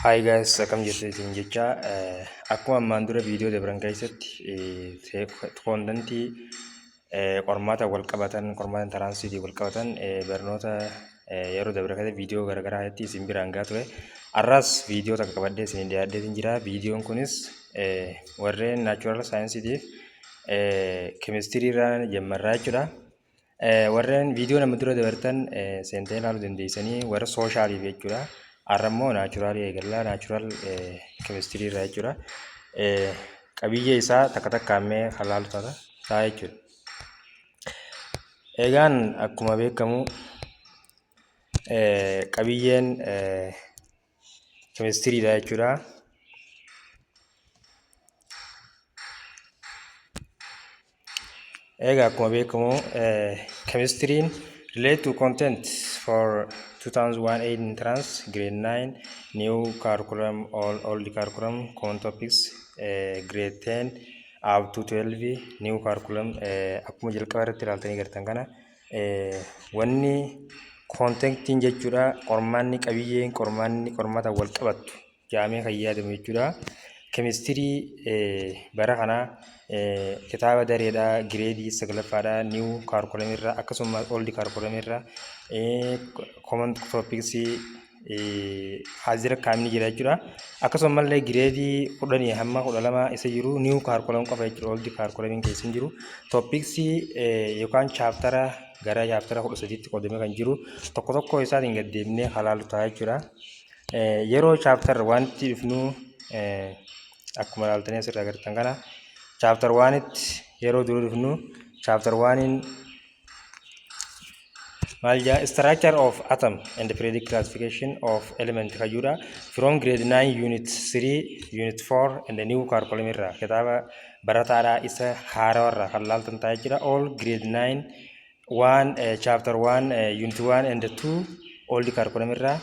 Hi guys, akkam jirtu isin jecha. Akkuma ammaan dura viidiyoo dabran keessatti contentii qormaata wal qabatan, qormaata entranceiitiin wal qabatan, barnoota yeroo dabre keessa viidiyoo garaagaraa irratti isin biraan gahaa ture. Har'as viidiyoo takka qabadhee isin dhiyaadheetiin jira. Viidiyoon kunis warreen natural scienceiitiif chemistry irraa jammarraa jechuudha. Warreen viidiyoo nama dura dabartan seentee ilaaluu dandeessanii, warra socialiif jechuudha. Har'a immoo naturalii eegallaa, natural chemistry irraa jechuudha. Qabiyyee isaa takka takkaan mee kan laalu ta'a jechuudha. Egaan akkuma beekamu qabiyyeen chemistrydha jechuudha. Egaa akkuma beekamu chemistryn relate to content for 2018 entrance grade 9 new curriculum, all old curriculum, common topics, grade 10 up to 12 new curriculum. Akkuma jalqaba irratti ilaaltanii gartan kana, wanni contentiin jechuudha, qormaanni qabiyyeen qormaanni qormaata wal qabattu jaamee kan yaadamu jechuudha. Chemistry bara kanaa kitaaba dareedhaa gradeii saglaffaadhaa new curriculum irraa, akkasumas old curriculum irraa common topicsii haazira kaa'amni jira jechuudha. Akkasumallee gradeii 10 hamma 12 isa jiru new curriculum qofa jechuudha. Old curriculumiin keessa hin jiru. Topicsii yookaan chaptera gara chaptera 13tti qoodamee kan jiru tokko tokko isaatiin gad deemnee halaalu ta'a jechuudha. Yeroo chapter oneitti dhufnu, akkuma ilaaltanii asirraa agartan kana, chapter oneitti yeroo dura dhufnu, chapter oneiin maal jaa? Structure of atom and periodic classification of element kayyuudha. From grade 9 unit 3, unit 4 and the new curriculum irraa, kitaaba barataadhaa isa haarawarraa kan laaltan ta'ee jira. All grade 9 1 chapter 1, unit 1 and 2 old curriculum irraa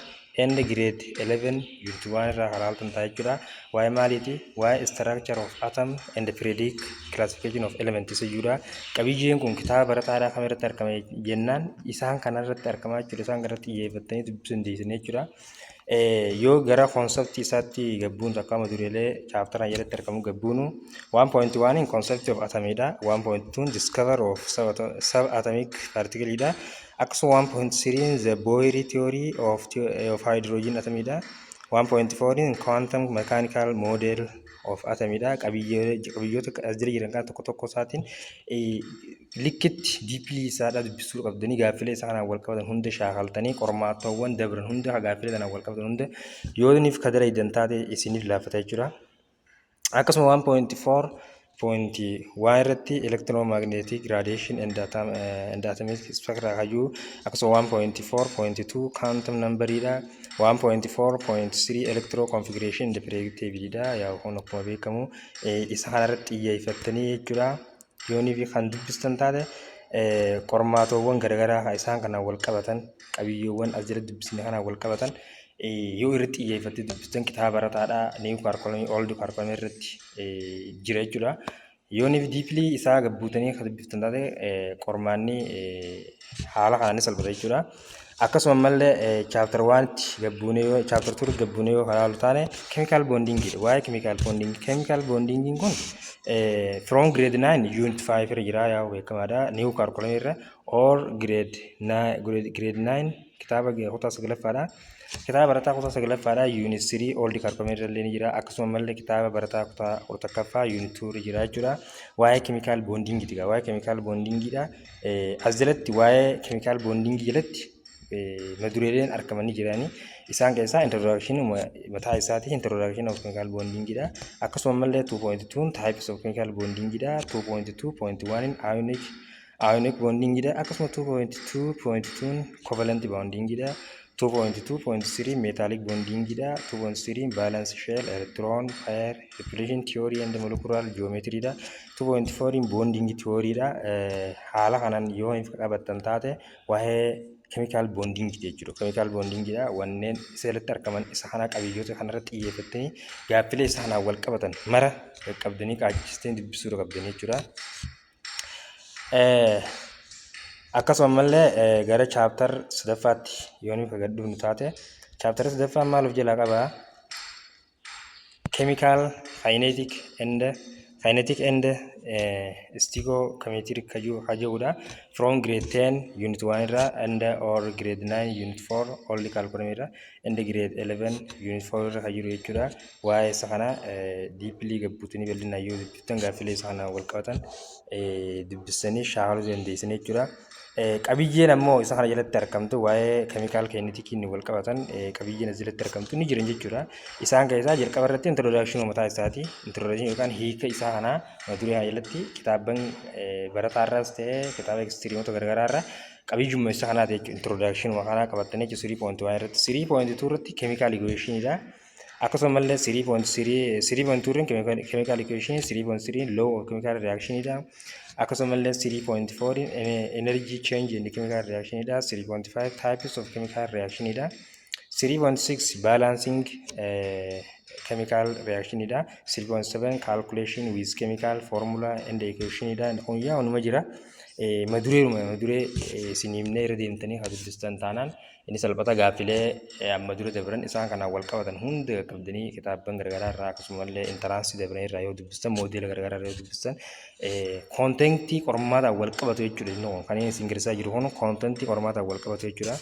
and grade 11 unit 1 irraa kan laaltan ta'ee jechuudha. Waa'ee maaliiti? Waa'ee structure of atom and periodic classification of element isa iyyuudha. Qabiyyeen kun kitaaba barataadhaa kam irratti argama jennaan, isaan kanarratti argamaa jechuudha. Isaan kanarratti xiyyeeffattanii dubbisuu dandeessanii jechuudha. Yoo gara conceptii isaatti gabbuun akkama dureelee chapteraan jalatti argamu gabbuunu, 1.1 concept of atomidha. 1.2 discover of subatomic particle dha. Akkasuma 1.3 the Bohr theory of hydrogen atomidha. 1.4 quantum mechanical model of atomidha. Qabiyyoota as jala jiran kana tokko tokko isaatiin likkitti deeply isaadha dubbisuu qabdanii, gaaffilee isaa kanaan wal qabatan hunda shaakaltanii, qormaatawwan dabran hunda gaaffilee kanaan wal qabatan hunda yoo isiniif ka dalaydan taate isiniif laaffata jechuudha. Akkasuma 1.4.1 irratti electromagnetic radiation and atomic spectra hayyuu, akkasuma 1.4.2 quantum numberidha. 1.4.3 electro configuration and periodic table dha. Yaa kun akkuma beekamu isa kanarratti xiyyeeffattanii jechuudha. Yoonii fi kan dubbistan taate, qormaatawwan garaagaraa isaan kanaan wal qabatan, qabiyyeewwan as jala dubbisne kanaan wal qabatan yoo irratti xiyyeeffattee dubbistan, kitaaba barataadhaa new curriculumii, old curriculumii irratti jira jechuudha. Yoonii fi deeply isaa gabbuutanii kan dubbiftan taate, qormaanni haala kanaan ni salphata jechuudha. Akkasuma ammallee chapter oneitti gabbuunee yoo chapter twotti gabbuunee yoo ilaallu taane, chemical bondingiidha. Waa'ee chemical bondingii, chemical bondingiin kun from grade 9 unit 5 irra jira, yaa beekamaadha. New curriculum irra or grade 9, grade 9 kitaaba kutaa saglaffaadha. Kitaaba barataa kutaa saglaffaadha unit 3 old curriculum irra illee ni jira. Akkasuma ammallee kitaaba barataa kutaa 11ffaa unit 2 irra jira jechuudha. Waa'ee chemical bondingiiti. Waa'ee chemical bondingiidha. As jalatti waa'ee chemical bondingii jalatti madureeleen argamanii jiranii. Isaan keessaa introduction mataa isaati, introduction of chemical bondingidha. Akkasuma ammallee 2.2 types of chemical bondingidha. 2.2.1 ionic bondingidha. Akkasuma 2.2.2 covalent bondingidha. 2.2.3 metallic bondingidha. 2.3 valence shell electron pair repulsion theory and molecular geometry dha. 2.4 bonding theory dha. Haala kanaan yoo hin qabattan taate, waa'ee chemical bonding jechuudha. Chemical bonding dha. Wanneen isa jalatti argaman isa kana, qabiyyoota kanarratti xiyyeeffattanii gaaffilee isa kanaan wal qabatan mara qaqqabdanii qaacistanii dubbisuu qabdanii jechuudha. Akkasuma ammallee gara chapter sadaffaatti yoo nuyi gad dhufnu taate, chapter sadaffaan maal of jalaa qabaa? Chemical kinetic and stoichiometric kaje'udha. From grade 10 unit 1 irraa and or grade 9 unit 4 old curriculum irraa and grade 11 unit 4 irra kan jiru jechuudha. Waa'ee isa kana deeply gabbutanii bal'inaan yoo dubbiftan, gaaffilee isa kana wal qabatan dubbistanii shaakaluu dandeessan jechuudha. Qabiyyeen ammoo isa kana jalatti argamtu, waa'ee chemical kineticiin wal qabatan, qabiyyeen as jalatti argamtu ni jiran jechuudha. Isaan keessaa jalqaba irratti introduction mataa isaati. Introduction yookaan hiika isaa kana mata duree kana jalatti kitaabban barataarraas ta'ee kitaaba extremoota garagaraa irraa qabiyyuma isa kanaati jechuudha. Introduction kanaa qabattanii jechuudha 3.1 irratti. 3.2 irratti chemical equationidha. Akkasumallee 3.3, 3.2 irratti chemical equation, 3.3 law of chemical reactionidha. Akkasumallee 3.4 energy change in the chemical reactionidha. 3.5 types of chemical reactionidha. 3.6 balancing chemical reactionidha. 3.7 calculation with chemical formula and equationidha. Kun yaa onuma jira. Madureeruma maduree isin himnee irra deemtanii haa dubbistan taanaan inni salphata. Gaaffilee amma dura dabran isaan kanaan wal qabatan hunda qabdanii kitaabban garagaraa irraa, akkasumallee entrance dabran irraa yoo dubbistan, model garagaraa irraa yoo dubbistan, contentii qormaataan wal qabatu jechuudha. Inni kun kan inni isin garsiisaa jiru kun contentii qormaataan wal qabatu jechuudha.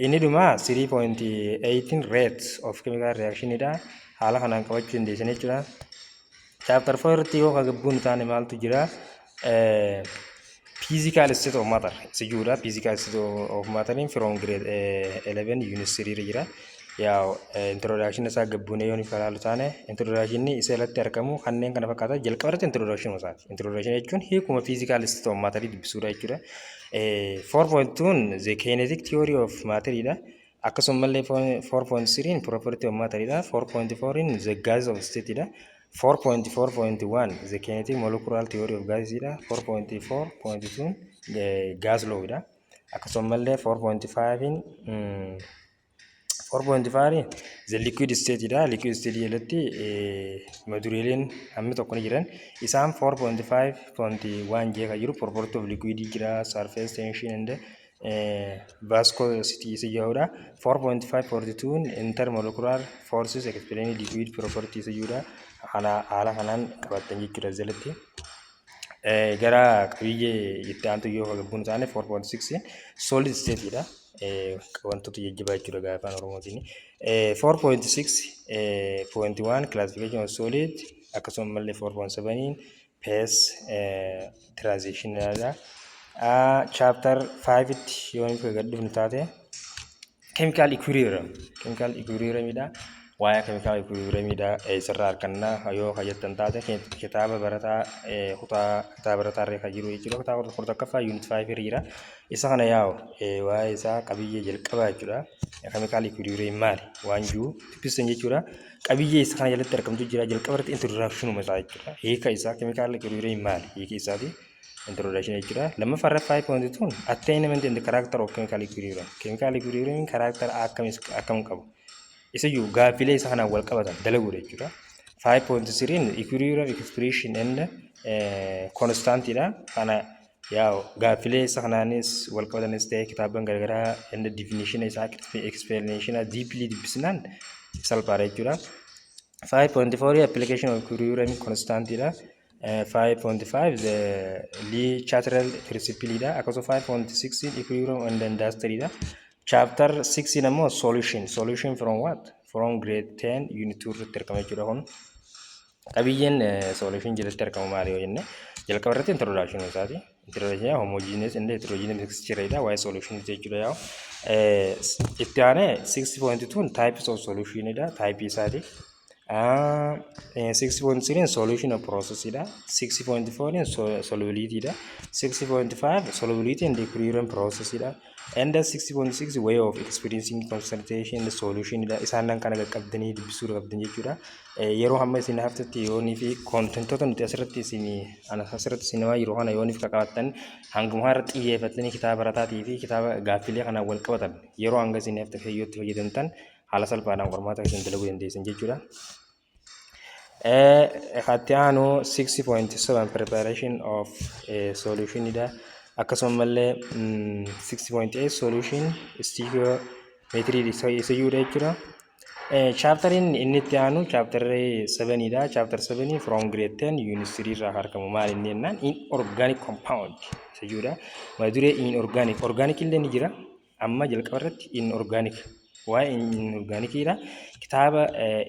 Inni dhuma 3.18 rate of chemical reactionidha. Haala kanaan qabachuu dandeessan jechuudha. Chapter 4 irratti yoo gabbuun taane maaltu jira? Physical state of matter isa jiruudha. Physical state of matter from grade 11 unit 3 irra jira. Yaa, introduction isaa gabbuunee yoo nuuf ilaalu taane, introduction isa irratti argamu kanneen kana fakkaata. Jalqaba irratti introduction isaati. Introduction jechuun hiikuma physical state of matter dubbisuudha jechuudha. 4.2 the kinetic theory of matter dha. Akkasumallee 4.3 property of matter dha. 4.4 the gas of state dha. 4.4.1 the kinetic molecular theory of gases dha. 4.4.2 gas law dha. Akkasumallee 4.5 the liquid state dha. Liquid state jalatti madureeleen hammi tokko ni jiran. Isaan 4.5.1 jee kan jiru property of liquid jira, surface tension and viscosity isa jedhudha. 4.5.2 intermolecular forces explain liquid property isa jedhudha. Haala kanaan qabattan jechuudha jalatti. Gara qabiyyee itti aantu yoo gabbuun isaanii 4.6 solid state dha. Wantoota jajjabaa jechuudha gaafa afaan Oromootiin. 4.6.1 classification of solid, akkasumallee 4.7 phase transition dha. Chapter 5 tti yoo nuuf gad dhufnu taate, chemical equilibrium, chemical equilibrium dha. Waa'ee chemical equilibrium dha eessarraa argannaa yoo jettan taate, kitaaba barataa kutaa kitaaba barataa irra kan jiru jechuudha. Kutaa 11ffaa unit 5 irra jira. Isa kana yaa'u waa'ee isaa qabiyyee jalqabaa jechuudha. Chemical equilibrium maali waan jiru dubbistan jechuudha. Qabiyyee isa kana jalatti argamtu jira. Jalqaba irratti introduction isaa jechuudha. Hiika isaa, chemical equilibrium maali hiika isaati. Introduction jechuudha. Lammaffaa irratti 5.2 attainment and the character of chemical equilibrium. Chemical equilibrium character akkam qabu? Isayyuu gaaffilee isa kanaan wal qabatan dalaguudha jechuudha. 5.3 equilibrium expression and constant dha. Kana yaa gaaffilee isa kanaanis wal qabatanis ta'e kitaaban garagaraa and definition isaa, explanation deeply dubbisnaan salphaadha jechuudha. 5.4 application of equilibrium constant dha. 5.5 the Le Chatelier principle dha. Akkasuma 5.6 equilibrium and industry dha. Chapter 6 ammoo solution. Solution from what? From grade 10 unit 2 irratti argama jechuudha kun. Qabiyyeen solution jalatti argamu maali yoo jenne, jalqaba irratti introduction isaati. Introduction homogeneous and heterogeneous mixture dha, waa'ee solution jechuudha yaa'u. Itti aanee 6.2 types of solution dha, type isaati. 6.3 solution of process dha. 6.4 solubility dha. 6.5 solubility and equilibrium process dha. And 6.6 way of expressing concentration and solution dha. Isaan nan kana qaqqabdanii dubbisuu qabdan jechuudha. Yeroo hamma isin haftetti yoonii fi contentoota nuti asirratti isin asirratti isin namaa yeroo kana yooniif qaqqabattan, hanguma irratti xiyyeeffattanii kitaaba barataatii fi kitaaba gaaffilee kanaan wal qabatan yeroo hanga isin hafte keeyyootti fayyadamtan, haala salphaadhaan qormaata isin dalaguu dandeessan jechuudha. Itti aanu 6.7 preparation of solution dha. Akkasuma illee 6.8 solution stoichiometry isa iyyuudha jechuudha. Chapteriin inni itti aanu chapterii seveniidha. Chapter sevenii from grade 10 unit 3 irraa argamu maal inni jennaan, inorganic compound isa jedhudha. Mata duree inorganic, organic illee ni jira. Amma jalqaba irratti inorganic, waa'ee inorganiciidha. Kitaaba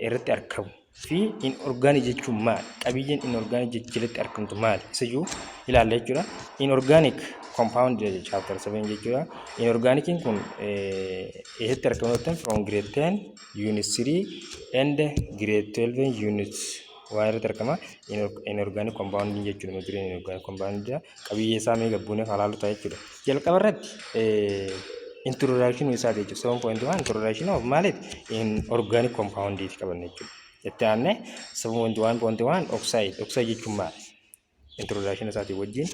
irratti argamu fi inorganic jechuun maali? Qabiyyeen inorganic jalatti argamtu maali? Isa jiru ilaalla jechuudha. Inorganic compound chapter 7 jechuudha. Inorganiciin kun eessatti argamu jettan, from grade 10 unit 3 and grade 12 unit waa irratti argama. Inorganic compound jechuudha. Mata dureen inorganic compound qabiyyee isaa mee gabbuunee kan ilaallu ta'a jechuudha. Jalqaba irratti introduction isaati jechuudha. 7.1 introduction of maaliiti? Inorganic compound qabanne jechuudha. Itti aansee 7.1.1 oxide. Oxide jechuun maali? Introduction isaatii wajjin,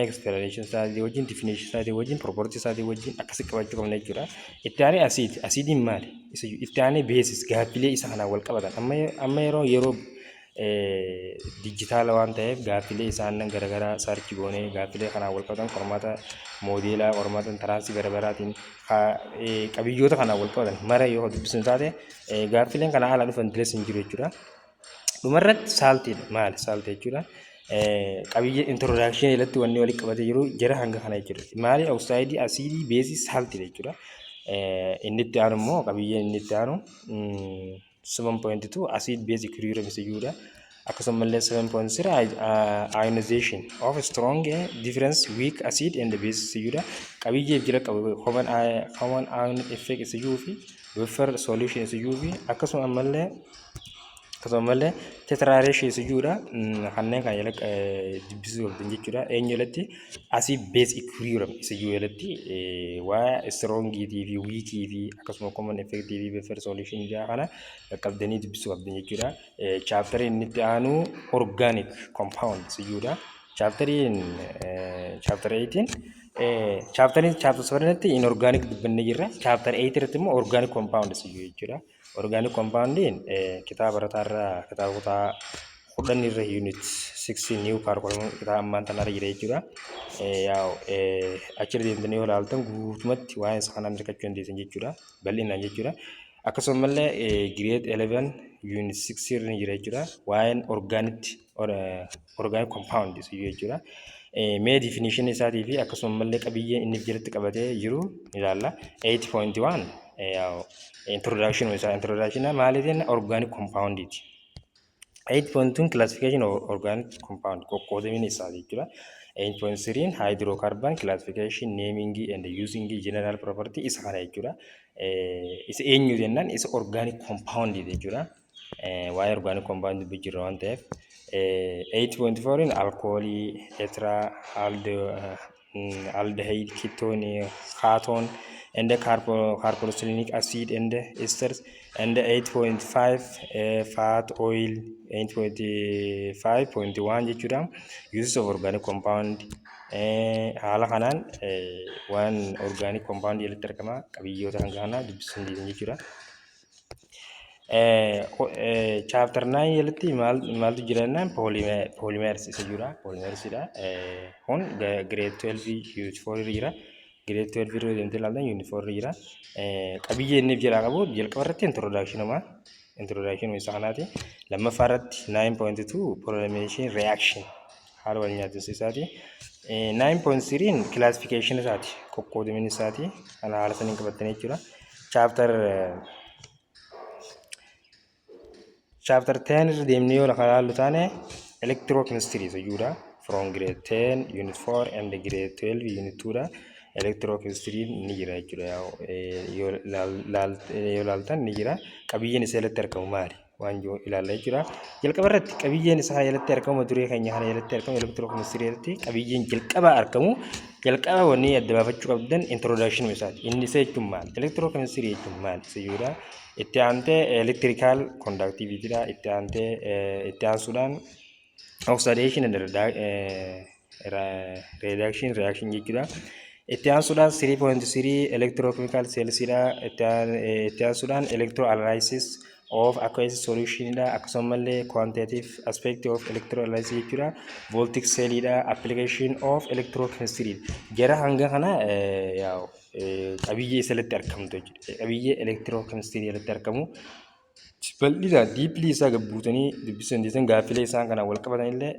explanation isaatii wajjin, definition isaatii wajjin, property isaatii wajjin akkasi qabachuu qabna jechuudha. Itti aanee acid. Acidiin maali? Itti aanee bases, gaaffilee isa kanaan wal qabatan. Amma yeroo dijitaala waan ta'eef gaaffilee isaan garaagaraa search goonee gaaffilee kanaan wal qabatan, qormaata moodeelaa, qormaata entranceii garaagaraatiin qabiyyoota kanaan wal qabatan mara yoo dubbisnu taate, gaaffileen kana haala dhufan diles hin jiru jechuudha. Dhumarratti saltiidha. Maali saltii jechuudha? Qabiyyee introductionii irratti wanni walitti qabatee jiru jara hanga kana jechuudha. Maali? Oxideii, acidii, baseii, saltiidha jechuudha. Inni itti aanu immoo, qabiyyeen inni itti aanu 7.2 acid base equilibrium isa jedhudha. Akkasumallee 7.3 ionization of strong difference weak acid and base isa jedhudha. Qabiyyee jira qabu common ion effect isa jedhuu fi buffer solution isa jedhuu fi akkasumallee titration isa jedhudha. Kanneen kana jala dubbisuu qabdan jechuudha. Eenyu jalatti? Acid base equilibrium isa jedhu jalatti waa strongiitii fi weakii fi akkasuma common effectii fi buffer solution jedha kana qaqqabdanii dubbisuu qabdan jechuudha. Chapterii inni itti aanu organic compound isa jedhudha. Chapteriin chapter 18, chapteriin chapter 7 irratti inorganic dubbannee jirra. Chapter 8 irratti immoo organic compound isa jedhu jechuudha. Organic compoundiin kitaaba barataa irraa kitaaba kutaa 10 irra unit 6 new curriculum kitaaba ammaan tanarra jira jechuudha. Yaa'u achirra deemtanii yoo ilaaltan guutumatti waa'ee isa kanaan argachuu dandeessan jechuudha. Bal'inaan jechuudha. Akkasumallee grade 11 unit 6 irra ni jira jechuudha. Waa'een organic compound isa jechuudha. Mee definition isaatii fi akkasumallee qabiyyeen inni jalatti qabatee jiru ilaalla. 8.1 yaa'u introduction isaa, introduction maaliitiin? Organic compoundiiti. 8.2 classification of organic compound, qoqqoodamina isaa jechuudha. 8.3 hydrocarbon classification, naming and using, general property isa kana jechuudha. Isa eenyu jennaan, isa organic compound jechuudha. Waa'ee organic compound jirra waan ta'eef. 8.4 alkoolii, ether, aldehyde, ketone, ketone and carboxylic acid and esters, and 8.5 fat, oil, 8.5.1 jechuudha. Uses of organic compound, haala kanaan waan organic compound jalatti argama qabiyyoota hanga kanaa dubbisuu dandeessan jechuudha. Chapter 9 jalatti maaltu jira jennaan, polymers isa jira. Polymersidha. Kun grade 12 unit 4 irra jira. Grade 12 irra deemtee ilaaltan unit 4 irra jira. Qabiyyee inni jalaa qabu jalqaba irratti introduction uma. Introduction isa kanaati. Lammaffaa irratti 9.2 polymerization reaction, haala wal nyaatinsa isaati. 9.3 classification isaati. Qoqqoodamina isaati. Kana haala saniin qabattanii jechuudha. Chapter 10 irra deemnee yoo lafa ilaallu taane, electrochemistry isa jedhudha. From grade 10 unit 4 and grade 12 unit 2 dha. Electrochemistry ni jira jechuudha. Yoo ilaaltan ni jira. Qabiyyeen isaa jalatti argamu maali? Waan jiru ilaalla jechuudha. Jalqaba irratti qabiyyeen isaa jalatti argamu, duree keenya kana jalatti argamu, electrochemistry jalatti qabiyyeen jalqaba argamu, jalqaba wanni adda baafachuu qabdan introduction isaati. Inni isa jechuun maali? Electrochemistry jechuun maali? Isa jedhudha. Itti aantee electrical conductivity dha. Itti aantee, itti aansuudhaan oxidation and reduction reaction jechuudha. Itti aansuudhaan 3.3 electrochemical cells dha. Itti aansuudhaan electroanalysis of aqueous solution dha. Akkasumallee quantitative aspect of electroanalysis jechuudha. Voltaic cell dha. Application of electrochemistry. Jara hanga kana yaa'u qabiyyee isa jalatti argamtu jechuudha. Qabiyyee electrochemistry jalatti argamu. Bal'inaan deeply isaa gad buutanii dubbisuu dandeessan. Gaaffilee isaan kanaan wal qabatan illee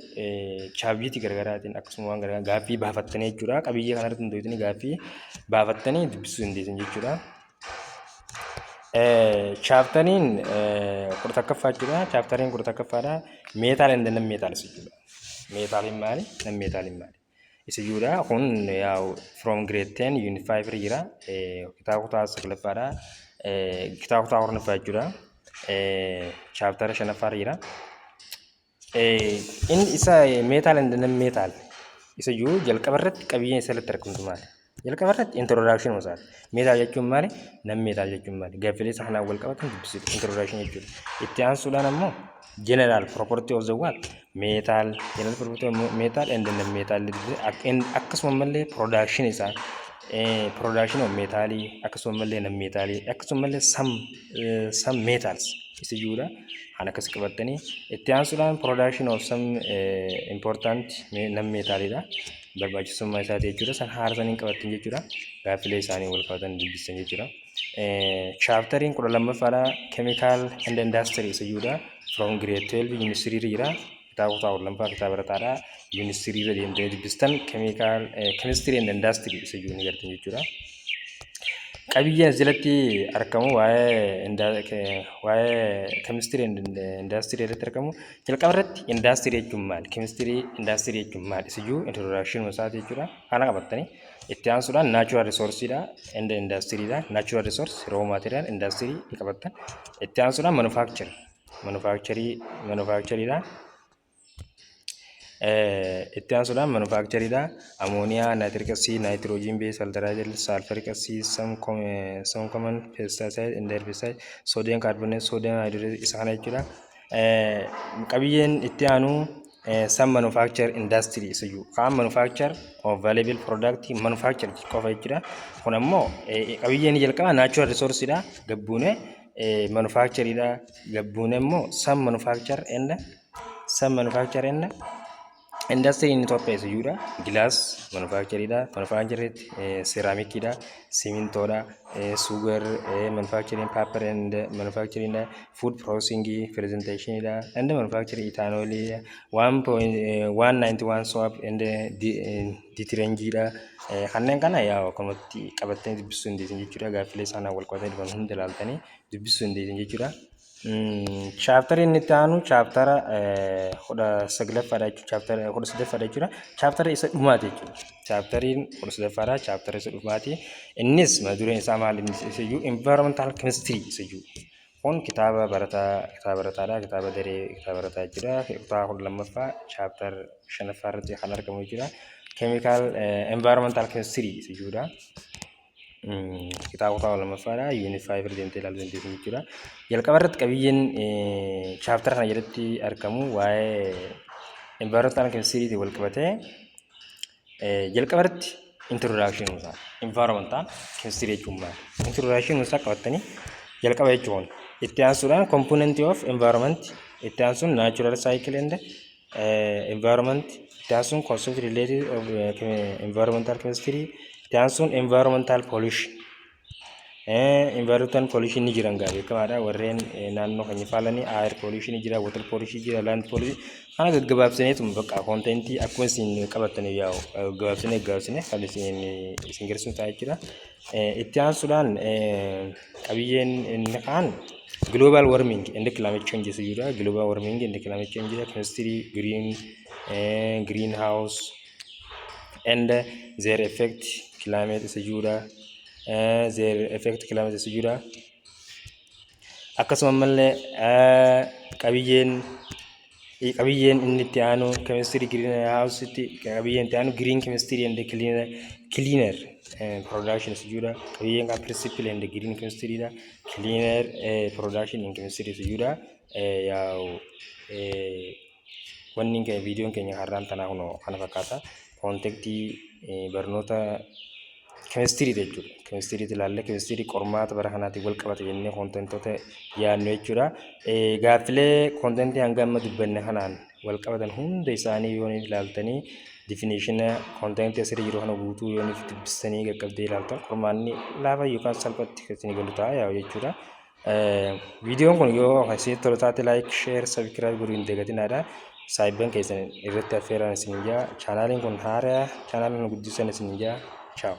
ChatGPT garaagaraatiin, akkasuma waan garaagaraa gaaffii baafattanii jechuudha. Qabiyyee kanarratti hundoofitanii gaaffii baafattanii dubbisuu dandeessan jechuudha. Chapteriin 11ffaa jechuudha. Chapteriin 11ffaadha. Metal and non metals jechuudha. Metaliin maali? Non metaliin maali? Isa jechuudha. Kun yaa'u from grade 10 unit 5 irra jira. Kitaaba kutaa saglaffaadha. Kitaaba kutaa 10ffaa jechuudha. Chaptera shanaffaa irra jira. Inni isa metal and non metal isa jiru jalqaba irratti qabiyyeen isa irratti argamtu maali? Jalqaba irratti introduction isaati. Metal jechuun maali? Non metal jechuun maali? Gaaffilee isa kanaan wal qabatan dubbisuudha. Introduction jechuudha. Itti aansuudhaan ammoo general property of the what? Metal, general property of metal and non metal, akkasuma mallee production isaa, production of metalii, akkasuma mallee non metalii, akkasuma mallee some metals isa jiruudha. Kan akkas qabattanii itti aansuudhaan production of some important non metalidha. Barbaachisummaa isaati jechuudha. San haala saniin qabattan jechuudha. Gaaffilee isaanii wal qabatan dubbistan jechuudha. Chapteriin 12ffaadha. Chemical and industry isa jiruudha. From grade 12 unit 3 irra jira. Kitaaba kutaa 12ffaa kitaaba barataadha. Unit 3 irra deemtanii dubbistan chemical chemistry and industry isa jiru ni gartan jechuudha. Qabiyyeen as jalatti argamu, waa'ee chemistry industry irratti argamu, jalqaba irratti industry jechuun maali? Chemistry industry jechuun maali? Isa jiru introduction isaati jechuudha. Kana qabattanii itti aansuudhaan natural resourceidha and industryidha. Natural resource, raw material, industry qabattan. Itti aansuudhaan manufacture manufactureidha. Itti aansuudhaan manufactureidha. Ammonia, nitric acid, nitrogen base fertilizer, sulfuric acid, some common pesticide and herbicide, sodium carbonate, sodium hydroxide isa kana jechuudha. Qabiyyeen itti aanu some manufacture industry isa jiru. Kaan manufacture of valuable product manufacture qofa jechuudha. Kun ammoo qabiyyeen jalqaba natural resource dha. Gabbuune manufacture dha. Gabbuune immoo some manufacture and industry inni Itoophiyaa isa jiruudha. Glass manufacturing dha. Manufacturing ceramic dha. Simintoodha. Sugar manufacturing, paper and manufacturing dha. Food processing presentation dha. And manufacturing ethanol 1.191 soap and detergent dha. Kanneen kana yaa akkanumatti qabattanii dubbisuu dandeessan jechuudha. Gaaffilee isaanii wal qabatanii dhufan hunda ilaaltanii dubbisuu dandeessan jechuudha. Chapterri inni itti aanu chaptera 19ffaadha jechuudha. Chaptera 18ffaadha jechuudha. Chaptera isa dhumaati jechuudha. Chapteriin 18ffaadha. Chaptera isa dhumaati. Innis mata dureen isaa maal inni isa iyyuu environmental chemistry isa iyyuu. Kun kitaaba barataa, kitaaba barataadha. Kitaaba daree, kitaaba barataa jechuudha. Kutaa 12ffaa chapter shanaffaa irratti kan argamu jechuudha. Chemical environmental chemistry isa iyyuudha. Kitaaba kutaa 2ffaadha. Unit 5 irra deemtee ilaaluu dandeessu jechuudha. Jalqaba irratti qabiyyeen chaptera kana jalatti argamu waa'ee environmental chemistry wal qabatee jalqaba irratti introduction isaa, environmental chemistry jechuun maali? Introduction isaa qabattanii jalqaba jechuun itti aansuudhaan component of environment, itti aansuun natural cycle and environment, itti aansuun concept related of environmental chemistry, itti aansuun environmental pollution. Environmental pollution ni jiran gaa beekamaadha. Warreen naannoo keenya faalanii air pollution jira, water pollution jira, land pollution. Kana gaggabaabsineetuma bakka contentii akkuma isin qabattanii yaa'u gaggabaabsinee gaggabaabsinee kan isin garsiisu ta'a jechuudha. Itti aansuudhaan qabiyyeen inni kaan global warming and climate change jechuudha. Global warming and climate change, chemistry greenhouse and their effect climate isa jechuudha. Their effect climate isa jechuudha. Akkasuma ammallee qabiyyeen inni itti aanu chemistry green house itti qabiyyeen itti aanu green chemistry and cleaner production isa jechuudha. Qabiyyeen kan principle and green chemistry dha. Cleaner production in chemistry isa jechuudha. Yaa'u wanni viidiyoon keenya har'aan tanaa kunoo kana fakkaata. Contentii barnoota chemistry jechuudha. Chemistry ilaallee chemistry qormaata bara kanaatiin wal qabate jennee contentoota yaadnu jechuudha. Gaaffilee contentii hanga amma dubbanne kanaan wal qabatan hunda isaanii yoo ilaaltanii, definition contentii asirra jiru kana guutuu yoo dubbistanii qaqqabdee ilaaltan, qormaanni laafa yookaan salphatti kan isin galu ta'a yaa'u jechuudha. Viidiyoon kun yoo isinitti tolu taate, like, share, subscribe godhuu hin dagatinaadha. Saayibban keessan irratti affeeran isin jaa. Chaanaaliin kun haaraa, chaanaaliin guddisan isin jaa. Ciao.